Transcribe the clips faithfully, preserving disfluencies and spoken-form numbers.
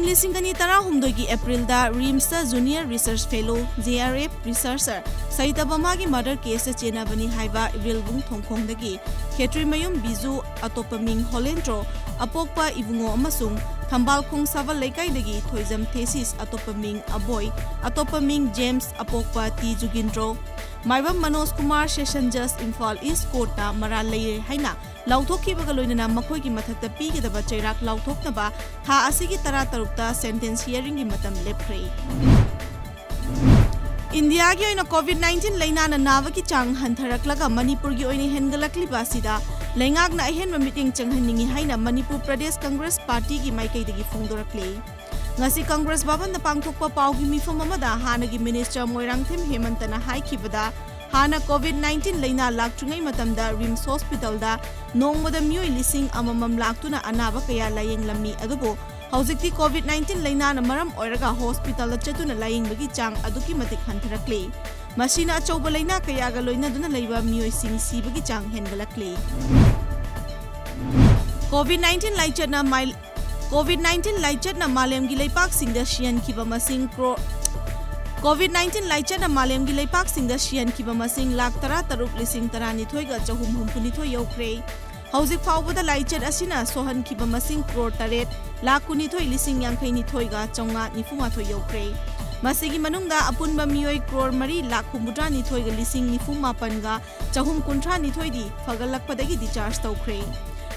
ꯂꯤꯁꯤꯡ ꯑꯅꯤ ꯇꯔꯥꯍꯨꯝꯗꯣꯏꯒꯤ ꯑꯦꯄ꯭ꯔꯤꯜꯗ ꯔꯤꯝꯁꯇ junior research fellow, J R F, researcher ꯁꯩꯇꯕꯃꯥꯒꯤ ꯃꯔꯗꯔ ꯀꯦꯁꯇ ꯆꯦꯟꯅꯕꯅꯤ ꯍꯥꯏꯕ ꯏꯔꯤꯜꯕꯨꯡ ꯊꯣꯡꯈꯣꯡꯗꯒꯤ ꯈꯦꯇ꯭ꯔꯤꯃꯌꯨꯝ ꯕꯤꯖꯨ, ꯑꯇꯣꯞꯄ ꯃꯤꯡ ꯍꯣꯂꯦꯟꯗ꯭ꯔꯣ, ꯑꯄꯣꯛꯄ ꯏꯕꯨꯡꯉꯣ ꯑꯃꯁꯨꯡ ꯊꯝꯕꯥꯜꯈꯣꯡ ꯁꯥꯕꯜ ꯂꯩꯀꯥꯏꯗꯒꯤ ꯊꯣꯏꯖꯝ ꯊꯦꯁꯤꯁ, ꯑꯇꯣꯞꯄ ꯃꯤꯡ ꯑꯕꯣꯏ, ꯑꯇꯣꯞꯄ ꯃꯤꯡ ꯖꯦꯝꯁ, ꯑꯄꯣꯛꯄ ꯇꯤ ꯖꯨꯒꯤꯟꯗ꯭ꯔꯣ, ꯃꯥꯏꯕꯝ ꯃꯅꯣꯖ ꯀꯨꯃꯥꯔ, ꯁꯦꯁꯟ ꯖꯖ, ꯏꯝꯐꯥꯜ ꯏꯁ ꯀꯣꯔꯠꯅ ꯃꯔꯥꯜ ꯂꯩꯔꯦ ꯍꯥꯏꯅ ꯂꯥꯎꯊꯣꯛꯈꯤꯕꯒ ꯂꯣꯏꯅꯅ ꯃꯈꯣꯏꯒꯤ ꯃꯊꯛꯇ ꯄꯤꯒꯗꯕ ꯆꯩꯔꯥꯛ ꯂꯥꯎꯊꯣꯛꯅꯕ ꯊꯥ ꯑꯁꯤꯒꯤ ꯇꯔꯥꯇꯔꯨꯛꯇ ꯁꯦꯟꯇꯦꯟꯁ ꯍꯤꯌꯔꯤꯡꯒꯤ ꯃꯇꯝ ꯂꯦꯞꯈ꯭ꯔꯦ꯫ ꯏꯟꯗꯤꯌꯥꯒꯤ ꯑꯣꯏꯅ ꯀꯣꯚꯤꯗ ꯅꯥꯏꯟꯇꯤꯟ ꯂꯩꯅꯥꯅ ꯅꯥꯕꯒꯤ ꯆꯥꯡ ꯍꯟꯊꯔꯛꯂꯒ ꯃꯅꯤꯄꯨꯔꯒꯤ ꯑꯣꯏꯅ ꯍꯦꯟꯒꯠꯂꯛꯂꯤꯕ ꯑꯁꯤꯗ ꯂꯩꯉꯥꯛꯅ ꯑꯍꯦꯟꯕ ꯃꯤꯠꯌꯦꯡ ꯆꯪꯍꯟꯅꯤꯡꯏ ꯍꯥꯏꯅ ꯃꯅꯤꯄꯨꯔ ꯄ꯭ꯔꯗꯦꯁ ꯀꯪꯒ꯭ꯔꯦꯁ ꯄꯥꯔꯇꯤꯒꯤ ꯃꯥꯏꯀꯩꯗꯒꯤ ꯐꯣꯡꯗꯣꯔꯛꯂꯤ꯫ ꯉꯁꯤ ꯀꯪꯒ꯭ꯔꯦꯁ ꯚꯕꯟꯗ ꯄꯥꯡꯊꯣꯛꯄ ꯄꯥꯎꯒꯤ ꯃꯤꯐꯝ ꯑꯃꯗ ꯍꯥꯟꯅꯒꯤ ꯃꯤꯅꯤꯁꯇꯔ ꯃꯣꯏꯔꯥꯡꯊꯦꯝ ꯍꯦꯃꯟꯇꯅ ꯍꯥꯏꯈꯤꯕꯗ, ꯍꯥꯟꯅ ꯀꯣꯚꯤꯗ ꯅꯥꯏꯟꯇꯤꯟ ꯂꯩꯅꯥ ꯂꯥꯛꯇ꯭ꯔꯤꯉꯩ ꯃꯇꯝꯗ ꯔꯤꯝꯁ ꯍꯣꯁꯄꯤꯇꯥꯜꯗ ꯅꯣꯡꯃꯗ ꯃꯤꯑꯣꯏ ꯂꯤꯁꯤꯡ ꯑꯃꯃꯝ ꯂꯥꯛꯇꯨꯅ ꯑꯅꯥꯕ ꯀꯌꯥ ꯂꯥꯌꯦꯡꯂꯝꯃꯤ꯫ ꯑꯗꯨꯕꯨ ꯍꯧꯖꯤꯛꯇꯤ ꯀꯣꯚꯤꯗ ꯅꯥꯏꯟꯇꯤꯟ ꯂꯩꯅꯥꯅ ꯃꯔꯝ ꯑꯣꯏꯔꯒ ꯍꯣꯁꯄꯤꯇꯥꯜꯗ ꯆꯠꯇꯨꯅ ꯂꯥꯌꯦꯡꯕꯒꯤ ꯆꯥꯡ ꯑꯗꯨꯛꯀꯤ ꯃꯇꯤꯛ ꯍꯟꯊꯔꯛꯂꯦ꯫ ꯃꯁꯤꯅ ꯑꯆꯧꯕ ꯂꯩꯅꯥ ꯀꯌꯥꯒ ꯂꯣꯏꯅꯗꯨꯅ ꯂꯩꯕ ꯃꯤꯑꯣꯏꯁꯤꯡ ꯁꯤꯕꯒꯤ ꯆꯥꯡ ꯍꯦꯟꯒꯠꯂꯛꯂꯦ꯫ ꯀꯣꯚꯤꯗ ꯅꯥꯏꯟꯇꯤꯟ ꯂꯥꯏꯆꯠꯅ ꯃꯥꯏ-, ꯀꯣꯚꯤꯗ ꯅꯥꯏꯟꯇꯤꯟ ꯂꯥꯏꯆꯠꯅ ꯃꯥꯂꯦꯝꯒꯤ ꯂꯩꯄꯥꯛꯁꯤꯡꯗ ꯁꯤꯍꯟꯈꯤꯕ ꯃꯁꯤꯡ ꯀ꯭ꯔꯣ-, ꯀꯣꯚꯤꯗ ꯅꯥꯏꯟꯇꯤꯟ ꯂꯥꯏꯆꯠꯅ ꯃꯥꯂꯦꯝꯒꯤ ꯂꯩꯄꯥꯛꯁꯤꯡꯗ ꯁꯤꯍꯟꯈꯤꯕ ꯃꯁꯤꯡ ꯂꯥꯈ ꯇꯔꯥꯇꯔꯨꯛ ꯂꯤꯁꯤꯡ ꯇꯔꯥꯅꯤꯊꯣꯏꯒ ꯆꯍꯨꯝ ꯍꯨꯝꯐꯨꯅꯤꯊꯣꯏ ꯌꯧꯈ꯭ꯔꯦ꯫ ꯍꯧꯖꯤꯛ ꯐꯥꯎꯕꯗ ꯂꯥꯏꯆꯠ ꯑꯁꯤꯅ ꯁꯣꯛꯍꯟꯈꯤꯕ ꯃꯁꯤꯡ ꯀ꯭ꯔꯣꯔ ꯇꯔꯦꯠ ꯂꯥꯈ ꯀꯨꯟꯅꯤꯊꯣꯏ ꯂꯤꯁꯤꯡ ꯌꯥꯡꯈꯩꯅꯤꯊꯣꯏꯒ ꯆꯥꯝꯃꯉꯥ ꯅꯤꯐꯨꯃꯥꯊꯣꯏ ꯌꯧꯈ꯭ꯔꯦ꯫ ꯃꯁꯤꯒꯤ ꯃꯅꯨꯡꯗ ꯑꯄꯨꯟꯕ ꯃꯤꯑꯣꯏ ꯀ꯭ꯔꯣꯔ ꯃꯔꯤ ꯂꯥꯈ ꯍꯨꯝꯐꯨꯇꯔꯥꯅꯤꯊꯣꯏꯒ ꯂꯤꯁꯤꯡ ꯅꯤꯐꯨ ꯃꯥꯄꯟꯒ ꯆꯍꯨꯝ ꯀꯨꯟꯊ꯭ꯔꯥꯅꯤꯊꯣꯏꯗꯤ ꯐꯒꯠꯂꯛꯄꯗꯒꯤ ꯗꯤꯆꯥꯔꯖ ꯇꯧꯈ꯭ꯔꯦ꯫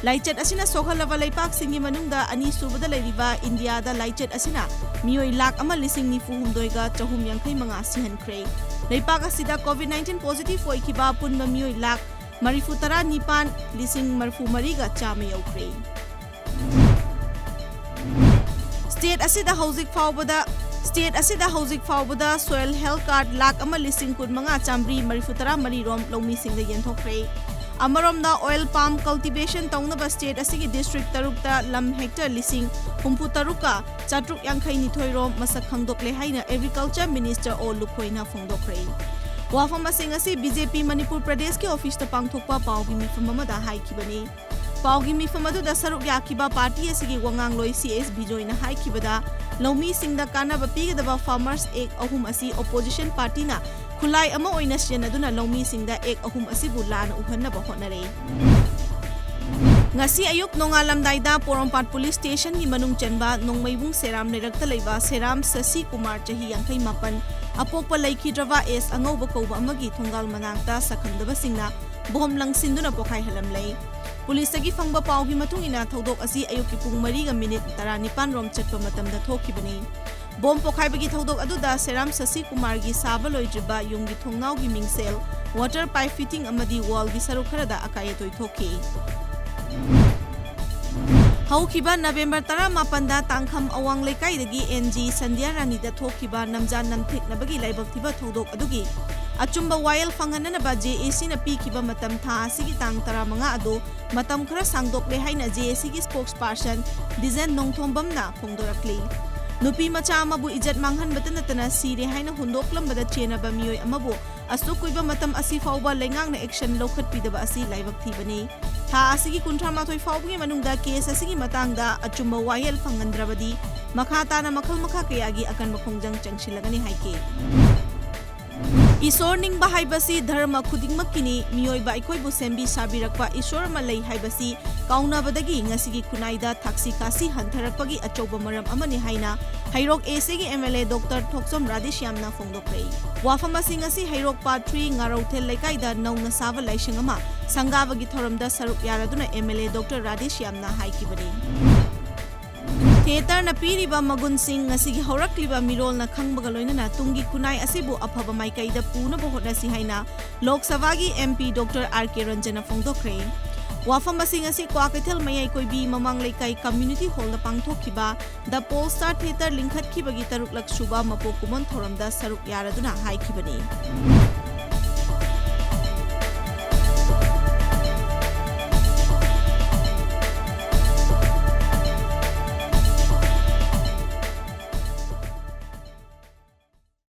ꯂꯥꯏꯆꯠ ꯑꯁꯤꯅ ꯁꯣꯛꯍꯜꯂꯕ ꯂꯩꯄꯥꯛꯁꯤꯡꯒꯤ ꯃꯅꯨꯡꯗ ꯑꯅꯤꯁꯨꯕꯗ ꯂꯩꯔꯤꯕ ꯏꯟꯗꯤꯌꯥꯗ ꯂꯥꯏꯆꯠ ꯑꯁꯤꯅ ꯃꯤꯑꯣꯏ ꯂꯥꯈ ꯑꯃ ꯂꯤꯁꯤꯡ ꯅꯤꯐꯨ ꯍꯨꯝꯗꯣꯏꯒ ꯆꯍꯨꯝ ꯌꯥꯡꯈꯩ ꯃꯉꯥ ꯁꯤꯍꯟꯈ꯭ꯔꯦ꯫ ꯂꯩꯄꯥꯛ ꯑꯁꯤꯗ ꯀꯣꯚꯤꯗ ꯅꯥꯏꯟꯇꯤꯟ ꯄꯣꯖꯤꯇꯤꯚ ꯑꯣꯏꯈꯤꯕ ꯑꯄꯨꯟꯕ ꯃꯤꯑꯣꯏ ꯂꯥꯈ ꯃꯔꯤꯐꯨ ꯇꯔꯥ ꯅꯤꯄꯥꯟ ꯂꯤꯁꯤꯡ ꯃꯔꯤꯐꯨ ꯃꯔꯤꯒ ꯆꯥꯝꯃ ꯌꯧꯈ꯭ꯔꯦ꯫ ꯁ꯭ꯇꯦꯠ ꯑꯁꯤꯗ ꯍꯧꯖꯤꯛ ꯐꯥꯎꯕꯗ, ꯁ꯭ꯇꯦꯠ ꯑꯁꯤꯗ ꯍꯧꯖꯤꯛ ꯐꯥꯎꯕꯗ ꯁꯣꯏꯜ ꯍꯦꯜꯊ ꯀꯥꯔꯗ ꯂꯥꯈ ꯑꯃ ꯂꯤꯁꯤꯡ ꯀꯨꯟꯃꯉꯥ ꯆꯥꯝꯃꯔꯤ ꯃꯔꯤꯐꯨ ꯇꯔꯥ ꯃꯔꯤ ꯔꯣꯝ ꯂꯧꯃꯤꯁꯤꯡꯗ ꯌꯦꯟꯊꯣꯛꯈ꯭ꯔꯦ꯫ ꯑꯃꯔꯣꯝꯗ, ꯑꯣꯏꯜ ꯄꯥꯝ ꯀꯜꯇꯤꯚꯦꯁꯟ ꯇꯧꯅꯕ ꯁ꯭ꯇꯦꯠ ꯑꯁꯤꯒꯤ ꯗꯤꯁꯇ꯭ꯔꯤꯛ ꯇꯔꯨꯛꯇ ꯂꯝ ꯍꯦꯛꯇꯔ ꯂꯤꯁꯤꯡ ꯍꯨꯝꯐꯨ ꯇꯔꯨꯛꯀ ꯆꯥꯇ꯭ꯔꯨꯛ ꯌꯥꯡꯈꯩ ꯅꯤꯊꯣꯏ ꯔꯣꯝ ꯃꯁꯛ ꯈꯪꯗꯣꯛꯂꯦ ꯍꯥꯏꯅ ꯑꯦꯒ꯭ꯔꯤꯀꯜꯆꯔ ꯃꯤꯅꯤꯁꯇꯔ ꯑꯣ ꯂꯨꯈꯣꯏꯅ ꯐꯣꯡꯗꯣꯛꯈ꯭ꯔꯦ꯫ ꯋꯥꯐꯝ ꯑꯁꯤꯡ ꯑꯁꯤ ꯕꯤ ꯖꯦ ꯄꯤ ꯃꯅꯤꯄꯨꯔ ꯄ꯭ꯔꯗꯦꯁꯀꯤ ꯑꯣꯐꯤꯁꯇ ꯄꯥꯡꯊꯣꯛꯄ ꯄꯥꯎꯒꯤ ꯃꯤꯐꯝ ꯑꯃꯗ ꯍꯥꯏꯈꯤꯕꯅꯤ꯫ ꯄꯥꯎꯒꯤ ꯃꯤꯐꯝ ꯑꯗꯨꯗ ꯁꯔꯨꯛ ꯌꯥꯈꯤꯕ ꯄꯥꯔꯇꯤ ꯑꯁꯤꯒꯤ ꯋꯥꯉꯥꯡꯂꯣꯏ ꯁꯤ ꯑꯦꯁ ꯕꯤꯖꯣꯏꯅ ꯍꯥꯏꯈꯤꯕꯗ, ꯂꯧꯃꯤꯁꯤꯡꯗ ꯀꯥꯟꯅꯕ ꯄꯤꯒꯗꯕ Farmers Act ꯑꯍꯨꯝ ꯑꯁꯤ opposition partyꯅ ꯈꯨꯠꯂꯥꯏ ꯑꯃ ꯑꯣꯏꯅ ꯁꯤꯖꯤꯟꯅꯗꯨꯅ ꯂꯧꯃꯤꯁꯤꯡꯗ Act ꯑꯍꯨꯝ ꯑꯁꯤꯕꯨ ꯂꯥꯟꯅ ꯎꯍꯟꯅꯕ ꯍꯣꯠꯅꯔꯦ꯫ ꯉꯁꯤ ꯑꯌꯨꯛ ꯅꯣꯡꯉꯥꯜꯂꯝꯗꯥꯏꯗ ꯄꯣꯔꯣꯝꯄꯥꯠ ꯄꯨꯂꯤꯁ ꯁ꯭ꯇꯦꯁꯟꯒꯤ ꯃꯅꯨꯡ ꯆꯟꯕ ꯅꯣꯡꯃꯩꯕꯨꯡ ꯁꯦꯔꯥꯝ ꯂꯩꯔꯛꯇ ꯂꯩꯕ ꯁꯦꯔꯥꯝ ꯁꯁꯤ ꯀꯨꯃꯥꯔ, ꯆꯍꯤ ꯌꯥꯡꯈꯩ ꯃꯥꯄꯟ, ꯑꯄꯣꯛꯄ ꯂꯩꯈꯤꯗ꯭ꯔꯕ ꯑꯦꯁ ꯑꯉꯧꯕ ꯀꯧꯕ ꯑꯃꯒꯤ ꯊꯣꯡꯒꯥꯜ ꯃꯅꯥꯛꯇ ꯁꯛꯈꯪꯗꯕꯁꯤꯡꯅ ꯕꯣꯝ ꯂꯪꯁꯤꯟꯗꯨꯅ ꯄꯣꯈꯥꯏꯍꯜꯂꯝꯂꯦ꯫ ꯄꯨꯂꯤꯁꯇꯒꯤ ꯐꯪꯕ ꯄꯥꯎꯒꯤ ꯃꯇꯨꯡ ꯏꯟꯅ, ꯊꯧꯗꯣꯛ ꯑꯁꯤ ꯑꯌꯨꯛꯀꯤ ꯄꯨꯡ ꯃꯔꯤꯒ ꯃꯤꯅꯤꯠ ꯇꯔꯥꯅꯤꯄꯥꯟ ꯔꯣꯝ ꯆꯠꯄ ꯃꯇꯝꯗ ꯊꯣꯛꯈꯤꯕꯅꯤ꯫ ꯕꯣꯝ ꯄꯣꯈꯥꯏꯕꯒꯤ ꯊꯧꯗꯣꯛ ꯑꯗꯨꯗ ꯁꯦꯔꯥꯝ ꯁꯁꯤ ꯀꯨꯃꯥꯔꯒꯤ ꯁꯥꯕ ꯂꯣꯏꯗ꯭ꯔꯤꯕ ꯌꯨꯝꯒꯤ ꯊꯣꯡꯅꯥꯎꯒꯤ ꯃꯤꯡꯁꯦꯜ, water pipe fitting ꯑꯃꯗꯤ wallꯒꯤ ꯁꯔꯨꯛ ꯈꯔꯗ ꯑꯀꯥꯏ ꯑꯇꯣꯏ ꯊꯣꯛꯈꯤ꯫ ꯍꯧꯈꯤꯕ ꯅꯕꯦꯝꯕꯔ ꯇꯔꯥꯃꯥꯄꯟꯗ ꯇꯥꯡꯈꯝ ꯑꯋꯥꯡ ꯂꯩꯀꯥꯏꯗꯒꯤ ꯑꯦꯟ ꯖꯤ ꯁꯟꯙ꯭ꯌꯥ ꯔꯥꯅꯤꯗ ꯊꯣꯛꯈꯤꯕ ꯅꯝꯖꯥ ꯅꯝꯊꯦꯛꯅꯕꯒꯤ ꯂꯥꯏꯕꯛ ꯊꯤꯕ ꯊꯧꯗꯣꯛ ꯑꯗꯨꯒꯤ ꯑꯆꯨꯝꯕ ꯋꯥꯌꯦꯜ ꯐꯪꯍꯟꯅꯅꯕ ꯖꯦ ꯑꯦ ꯁꯤꯅ ꯄꯤꯈꯤꯕ ꯃꯇꯝ ꯊꯥ ꯑꯁꯤꯒꯤ ꯇꯥꯡ ꯇꯔꯥꯃꯉꯥ ꯑꯗꯨ ꯃꯇꯝ ꯈꯔ ꯁꯥꯡꯗꯣꯛꯂꯦ ꯍꯥꯏꯅ ꯖꯦ ꯑꯦ ꯁꯤꯒꯤ spokesperson ꯗꯤꯖꯦꯟ ꯅꯣꯡꯊꯣꯝꯕꯝꯅ ꯐꯣꯡꯗꯣꯔꯛꯂꯤ꯫ ꯅꯨꯄꯤ ꯃꯆꯥ ꯑꯃꯕꯨ ꯏꯖꯠ ꯃꯥꯡꯍꯟꯕꯇ ꯅꯠꯇꯅ ꯁꯤꯔꯦ ꯍꯥꯏꯅ ꯍꯨꯟꯗꯣꯛꯂꯝꯕꯗ ꯆꯦꯟꯅꯕ ꯃꯤꯑꯣꯏ ꯑꯃꯕꯨ ꯑꯁꯨꯛ ꯀꯨꯏꯕ ꯃꯇꯝ ꯑꯁꯤ ꯐꯥꯎꯕ ꯂꯩꯉꯥꯛꯅ action ꯂꯧꯈꯠꯄꯤꯗꯕ ꯑꯁꯤ ꯂꯥꯏꯕꯛ ꯊꯤꯕꯅꯤ꯫ ꯊꯥ ꯑꯁꯤꯒꯤ ꯀꯨꯟꯊ꯭ꯔꯥ ꯃꯥꯊꯣꯏ ꯐꯥꯎꯕꯒꯤ ꯃꯅꯨꯡꯗ case ꯑꯁꯤꯒꯤ ꯃꯇꯥꯡꯗ ꯑꯆꯨꯝꯕ ꯋꯥꯌꯦꯜ ꯐꯪꯍꯟꯗ꯭ꯔꯕꯗꯤ ꯃꯈꯥ ꯇꯥꯅ ꯃꯈꯜ ꯃꯈꯥ ꯀꯌꯥꯒꯤ ꯑꯀꯟꯕ ꯈꯣꯡꯖꯪ ꯆꯪꯁꯤꯜꯂꯒꯅꯤ ꯍꯥꯏꯈꯤ꯫ ꯏꯁꯣꯔ ꯅꯤꯡꯕ ꯍꯥꯏꯕꯁꯤ ꯙꯔꯃ ꯈꯨꯗꯤꯡꯃꯛꯀꯤꯅꯤ꯫ ꯃꯤꯑꯣꯏꯕ ꯑꯩꯈꯣꯏꯕꯨ ꯁꯦꯝꯕꯤ ꯁꯥꯕꯤꯔꯛꯄ ꯏꯁꯣꯔ ꯑꯃ ꯂꯩ ꯍꯥꯏꯕꯁꯤ ꯀꯥꯎꯅꯕꯗꯒꯤ ꯉꯁꯤꯒꯤ ꯈꯨꯟꯅꯥꯏꯗ ꯊꯛꯁꯤ ꯈꯥꯁꯤ ꯍꯟꯊꯔꯛꯄꯒꯤ ꯑꯆꯧꯕ ꯃꯔꯝ ꯑꯃꯅꯤ ꯍꯥꯏꯅ ꯍꯩꯔꯣꯛ A Cꯒꯤ M L A Doctor ꯊꯣꯛꯆꯣꯝ ꯔꯥꯙꯦꯁ꯭ꯌꯥꯝꯅ ꯐꯣꯡꯗꯣꯛꯈ꯭ꯔꯦ꯫ ꯋꯥꯐꯝ ꯑꯁꯤ ꯉꯁꯤ ꯍꯩꯔꯣꯛ Part three ꯉꯥꯔꯧꯊꯦꯜ ꯂꯩꯀꯥꯏꯗ ꯅꯧꯅ ꯁꯥꯕ ꯂꯥꯏꯁꯪ ꯑꯃ ꯁꯪꯒꯥꯕꯒꯤ ꯊꯧꯔꯝꯗ ꯁꯔꯨꯛ ꯌꯥꯔꯗꯨꯅ M L A Doctor ꯔꯥꯙꯦꯁ꯭ꯌꯥꯝꯅ ꯍꯥꯏꯈꯤꯕꯅꯤ꯫ Theatreꯅ ꯄꯤꯔꯤꯕ ꯃꯒꯨꯟꯁꯤꯡ ꯉꯁꯤꯒꯤ ꯍꯧꯔꯛꯂꯤꯕ ꯃꯤꯔꯣꯜꯅ ꯈꯪꯕꯒ ꯂꯣꯏꯅꯅ ꯇꯨꯡꯒꯤ ꯈꯨꯟꯅꯥꯏ ꯑꯁꯤꯕꯨ ꯑꯐꯕ ꯃꯥꯏꯀꯩꯗ ꯄꯨꯅꯕ ꯍꯣꯠꯅꯁꯤ ꯍꯥꯏꯅ ꯂꯣꯛ ꯁꯚꯥꯒꯤ M P Doctor R K ꯔꯟꯖꯟꯅ ꯐꯣꯡꯗꯣꯛꯈ꯭ꯔꯦ꯫ ꯋꯥꯐꯝ ꯑꯁꯤ ꯉꯁꯤ ꯀ꯭ꯋꯥꯀꯩꯊꯦꯜ ꯃꯌꯥꯏ ꯀꯣꯏꯕꯤ ꯃꯃꯥꯡ ꯂꯩꯀꯥꯏ Community Hallꯗ ꯄꯥꯡꯊꯣꯛꯈꯤꯕ The Pole Star Theatre ꯂꯤꯡꯈꯠꯈꯤꯕꯒꯤ ꯇꯔꯨꯛꯂꯛ ꯁꯨꯕ ꯃꯄꯣꯛ ꯀꯨꯝꯑꯣꯟ ꯊꯧꯔꯝꯗ ꯁꯔꯨꯛ ꯌꯥꯔꯗꯨꯅ ꯍꯥꯏꯈꯤꯕꯅꯤ꯫